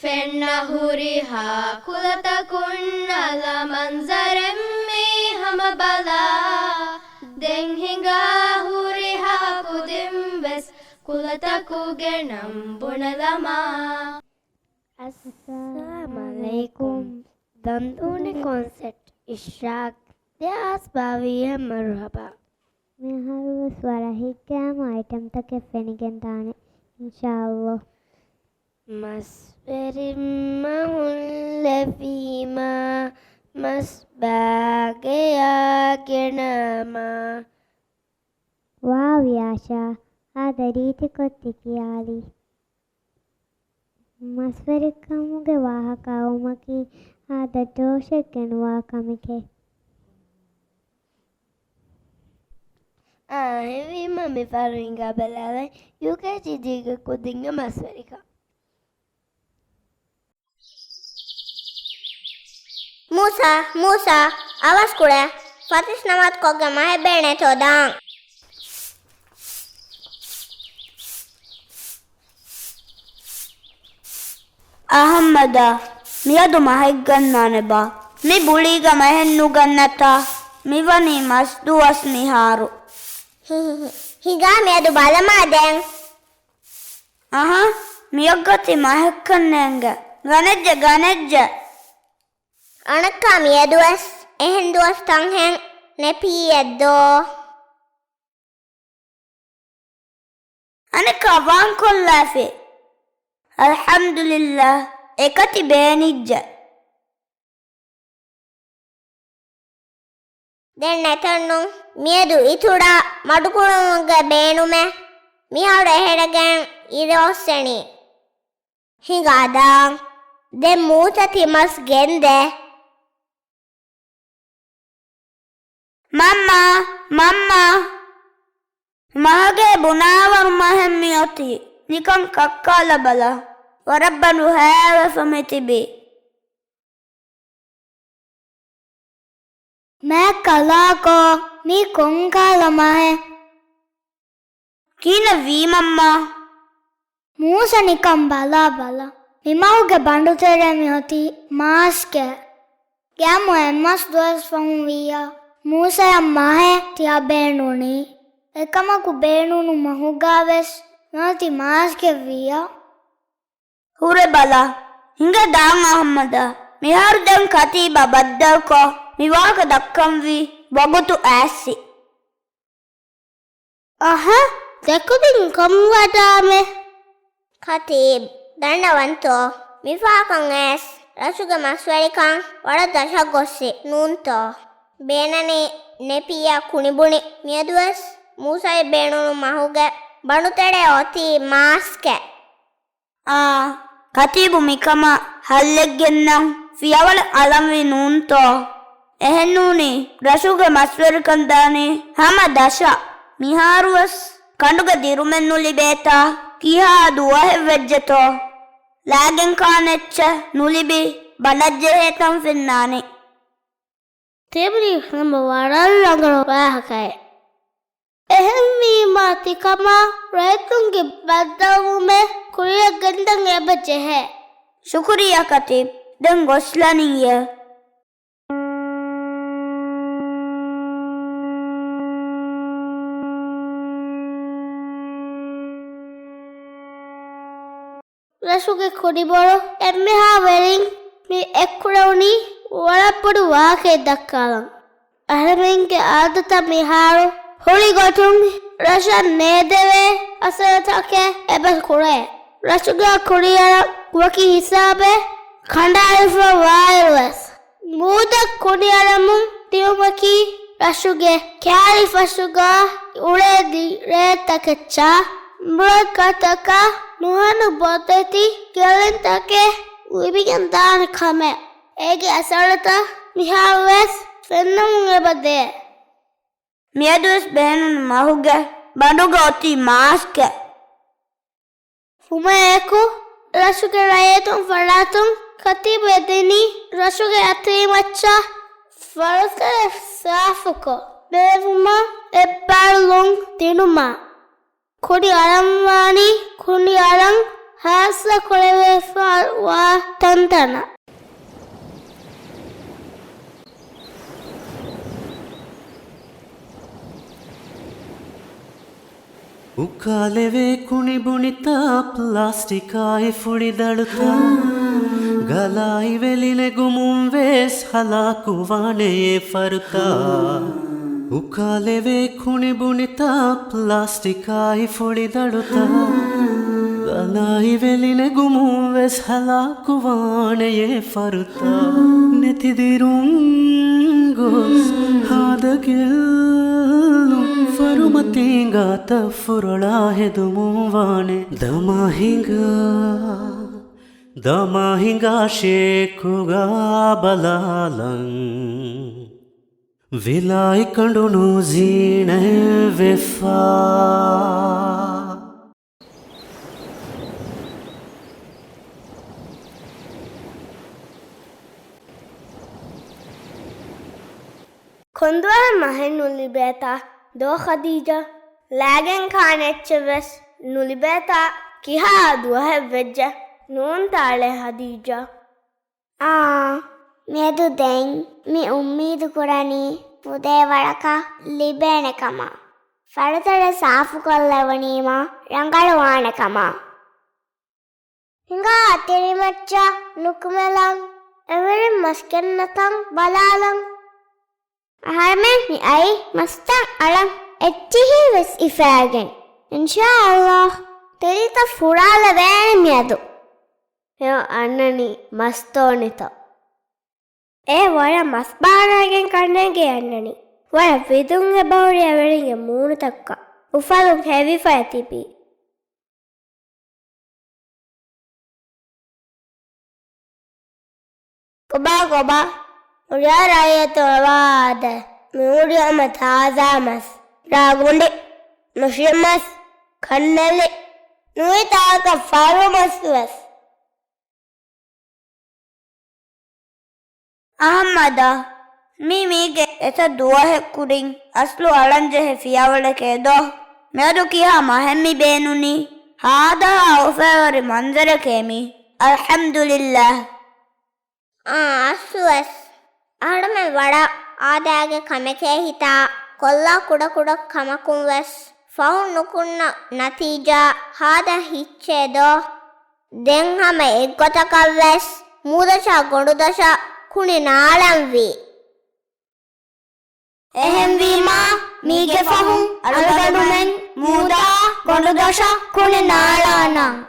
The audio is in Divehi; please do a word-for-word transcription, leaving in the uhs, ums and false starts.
ފެންނަ ހުރިހާ ކުލަތަކުން އަލަ މަންޒަރެއް މީ ހަމަ ބަލާ. ދެން ހިނގާ ހުރިހާ ކުދިން ވެސް ކުލަތަކުގެ ނަން ބުނެލަމާ. އައްސަލާމް އަލައިކުމް. ދަންދޫނި ކޮންސެޓް އިޝްރާޤް ދެހާސް ބާވީހަށް މަރުޙަބާ. މިހާރުވެސް ވަރަށް ހިތްގައިމު އައިޓަމްތަކެއް ފެނިގެންދާނެ، އިންޝާﷲ. މަސްވެރިން މަހުން ލެވީމާ، މަސް ބާގެޔާ ގެނަމާ. ވާވް ޔާޝާ، އާދަ ރީތިކޮށް ތި ކިޔާލީ. މަސްވެރިކަމުގެ ވާހަކަ އައުމަކީ އާދަ ޖޯޝެއްގެ ނުވާ ކަމެކޭ. އާ، އެހެންވީމަ މިފަހަރު ހިނގާ ބަލާލަން ޔޫކޭޖީގެ ކުދިންގެ މަސްވެރިކަން. މޫސާ، މޫސާ، އަވަސް ކުޅޭ. ފަތިސް ނަމާދު ކޮށްގެން މަހެއް ބޭނޭތޯ ދާން. އަހައްމަދާ، މިއަދު މަހެއް ގަންނާނެބާ؟ މި ބުޅީގަ މަހެއް ނުގަންނަތާ؟ މިވަނީ މަސް ދުވަސް މިހާރު. ހި، ހި، ހި. ހިނގާ މިއަދު ބަލަމާ ދެން. އަހަ، މިއޮއްގޮތީ މަހެއްކަން ނޭނގެ. ގަނެއްޖެ، ގަނެއްޖެ. އަނެއްކާ މިއަދުވެސް އެހެން ދުވަސް ތަންހެން ނެޕީއެއްދޯ؟ އަނެއްކާ ވާންކޮށްލާފި. އަލްޙަމްދުލިއްލާހް، އެކަތި ބޭނިއްޖެ. ދެން ނެތަންނު މިއަދު އިތުރަށް މަޑުކުޅުމުގެ ބޭނުމެއް. މިހާރު އެހެރެގެން އިރު އޮއްސެނީ. ހިނގާދާން. ދެން މޫސަ ތިމަސް ގެންދޭ. މަންމާ، މަންމާ. މަހަކޭ ބުނާވަރު މަހެއް މިއޮތީ. ނިކަން ކައްކާލަބަލަ. ވަރަށް ބަނޑު ހައިވެފަ މިތިބީ. މާ ކަލާކޯ، މީ ކޮންކަހަލަ މަހެއް؟ ކިހިނެއް ވީ މަންމާ؟ މޫސަ ނިކަން ބަލާ ބަލަ. މި މަހުގެ ބަނޑުތެރޭ މިއޮތީ މާސްގެ. ގައިމު އެއްމަސް ދުވަސް ފަހުން ވިއްޔާ، މޫސަޔަށް މަހެއް ތިޔަ ބޭނުނީ. އެކަމަކު ބޭނުނު މަހުގަވެސް ނުވަތި މާސްގެ ވިއްޔާ. ހުރެ ބަލަ. ހިނގަ ދާން އަހައްމަދަށް. މިހާރު ދެން ކަތީބާ ބައްދަލުކޮށް، މި ވާހަކަ ދައްކަންވީ ވަގުތު އައިއްސި. އަހަ، ދެކުދިން ކޮން ވަޑާމެ؟ ކަތީބް، ދަންނަވަންތޯ؟ މިފަހަކަށް އައިސް ރަށުގެ މަސްވެރިކަން ވަރަށް ދަށަށް ގޮއްސި ނޫންތޯ؟ ބޭނަނީ ނެޕީއާ ކުނިބުނި. މިއަދުވެސް މޫސައަށް ބޭނުނު މަހުގެ ބަނޑުތެރޭ އޮތީ މާސްގެ. އާ، ކަތީބު މިކަމަށް ހައްލެއް ގެންނަން. ފިޔަވަޅެއް އަޅަންވީ ނޫންތޯ؟ އެހެންނޫނީ، ރަށުގެ މަސްވެރިކަން ދާނީ ހަމަ ދަށަށް. މިހާރުވެސް ކަނޑުގެ ދިރުމެއް ނުލިބޭތާ، ކިހާ ދުވަހެއް ވެއްޖެތޯ؟ ލާގެން ކާން އެއްޗެއް ނުލިބި ބަނޑަށްޖެހޭ ތަން ފެންނާނެ. ތިބުނީ ހަމަ ވަރަށް ރަނގަޅު ވާހަކައެއް. އެހެންވީމާ ތިކަމާ ރައްޔިތުންގެ ބައްދަލުވުމެއް ކުރިއަށް ގެންދަން އެބަ ޖެހޭ. ޝުކުރިއްޔާ ކަތީބް، ދެން ގޮސްލަނީއޭ. ރަށުގެ ކުރިބޮޑު އެންމެހާ ވެރިން މި އެއްކުރެވުނީ ވަރަށް ބޮޑު ވާހަކައެއް ދައްކާލަން. އަހަރެމެންގެ އާދަތައް މިހާރު ހުޅި ގޮތުން ރަށަށް ނޭދެވޭ އަސަރުތަކެއް އެބަ ކުރޭ. ރަށުގަ ކުރިއަރަން ވަކި ހިސާބެއް ކަނޑައެޅިފަ ވާއިރުވެސް، މޫދަށް ކުރިއަރަމުން ދިއުމަކީ ރަށުގެ ކާރިފަށުގަ އުޅޭ ދިރޭތަކެއްޗާ ބުރަކަތަކަށް ނުހަނު ބޮޑެތި ގެއްލުންތަކެއް ލިބިގެން ދާނެ ކަމެއް. އޭގެ އަސަރުތައް މިހާރުވެސް ފެންނަމުން އެބަދޭ. މިއަދުވެސް ބޭނުނު މަހުގެ ބަނޑުގަ އޮތީ މާސްކެއް. ވުމާއެކު، ރަށުގެ ރައްޔިތުން ފަރާތުން ކަތީބު އެދެނީ ރަށުގެ އަތިރިމައްޗަށް ފަރުތައެއް ސާފުކޮށް، ބޭއްވުމަށް އެއްބާރުލުން ދިނުމަށް. ކުރިއަރަންވާނީ ކުރިއަރަން ހާއްސަ ކުރެވިފައިވާ ތަންތަނަށް. އުކާލެވޭ ކުނިބުނިތައް، ޕްލާސްޓިކާއި ފުޅިދަޅުތައް، ގަލާއި ވެލި ނެގުމުން ވެސް ހަލާކުވާނެޔޭ ފަރުތައް. އުކާލެވޭ ކުނިބުނިތައް، ޕްލާސްޓިކާއި ފުޅިދަޅުތައް، ގަލާއި ވެލި ނެގުމުން ވެސް ހަލާކުވާނެޔޭ ފަރުތައް. ނެތިދިރުން ގޮސް ހާދަގެއްލުން، ފަރުމަތީން ގާތަށް ފުރޮޅާ ހެދުމުން ވާނެ. ދަމާ ހިނގާ، ދަމާ ހިނގާ ޝޭކުގާ ބަލާލަން، ވިލާއި ކަނޑުނު ޒީނަތް ވެފާ. ކޮންދުވަހެއް މަހެއް ނުލިބޭތާ ދޯ ޚަދީޖާ؟ ލާގެން ކާނެ އެއްޗެއް ވެސް ނުލިބޭތާ ކިހާ ދުވަހެއް ވެއްޖެ ނޫންތާ އަޅޭ ޚަދީޖާ. އާ، މިއަދު ދެން މި އުއްމީދު ކުރަނީ ފުދޭ ވަރަކަށް ލިބޭނެ ކަމަށް. ފަރުތަޅެއް ސާފުކޮށްލެވުނީމާ ރަނގަޅުވާނެ ކަމަށް. ހިނގާ އަތިރިމައްޗަށް ނުކުމެލަން، އެވެރިން މަސްގަންނަތަން ބަލާލަން. އަހަރެމެން މި އައީ މަސްތައް އަޅަން އެއްޗިހި ވެސް ހިފައިގެން. އިންޝާﷲ ތެލިތައް ފުރާލެވޭނެ މިއަދު. އެ އަންނަނީ މަސްތޯނިތައް. އެ ވަރަށް މަސް ބާރައިގެން ކަންނޭނގެ އަންނަނީ. ވަރަށް ވިދުން އެބަހުރި އެވެރިންގެ މޫނުތަކަށް އުފަލުން ހެވިފައި ތިބީ. ކޮބާ ކޮބާ؟ ހުރިހާ ރައްޔިތުން އެބަ އާދޭ. މި ހުރި ހަމަ ތާޒާ މަސް. ރާގުނޑި، ނުށި މަސް، ކަންނެލި، ނުވިތާކަށް ފަރު މަސް ވެސް. އަހައްމަދާ، މީ މީގެ އެތައް ދުވަހެއް ކުރިން އަސްލު އަޅަންޖެހޭ ފިޔަވަޅެކޭ ދޯ؟ މިއަދު ކިހާ މަހެއް މި ބޭނުނީ؟ ހާދަހާ އުފައެވަރި މަންޒަރެކޭ މީ. އަލްޙަމްދުލިއްލާހް. އާ، އަސްލުވެސް އަހަރުމެން ވަޑަށް އާދައިގެ ކަމެކޭ ހިތާ ކޮށްލާ ކުޑަކުޑަ ކަމަކުން ވެސް ފަހުން ނުކުންނަ ނަތީޖާ ހާދަ ހިއްޗޭ ދޯ؟ ދެން ހަމަ އެއްގޮތަކަށް ވެސް މޫދަށާ ގޮނޑުދޮށަށް ކުނި ނާޅަންވީ. އެހެންވީމާ، މީގެ ފަހުން އަޅުގަނޑުމެން މޫދާ ގޮނޑުދޮށަށް ކުނި ނާޅާނަން.